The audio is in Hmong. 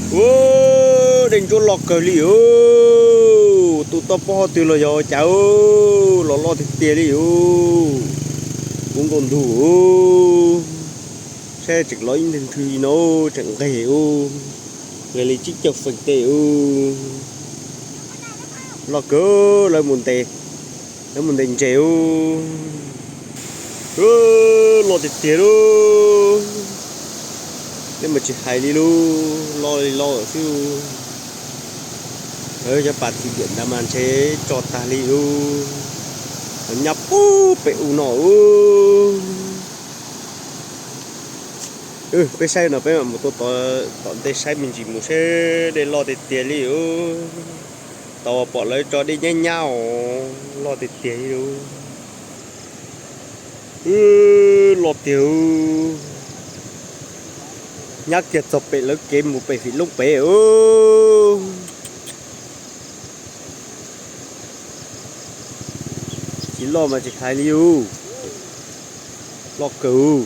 Ua, dej ntsuab loj kawg li os. Tus toj pob qhov twg los yog cas, los loj tiag tiag li os. Kub nkauj ntug os. Saib tseem loj ib nthwv no, tseem nqeg os. Nqeg li tsib caug feem tej os. Loj kawg, lawv mus ntes, lawv mus ntes ntses os. Loj tiag tiag lauj. Neb mas tsis hais li lauj, loj li loj xwb. Cov pas thim diam ntawd mas ntshe tso tag li lauj. Nyab pub pem u no. Peb saib no peb mam mus tuaj tom ntej saib me ntsis mus seb dej loj tiag tiag li os. Tau pom lawv tso dej nyab nyab os, loj tiag tiag li lauj. Loj tiag. Nyab kiag txog pem lawv kev mus pem fim loob pem os. Tsis loj mas tsis hais li os. Loj kawg.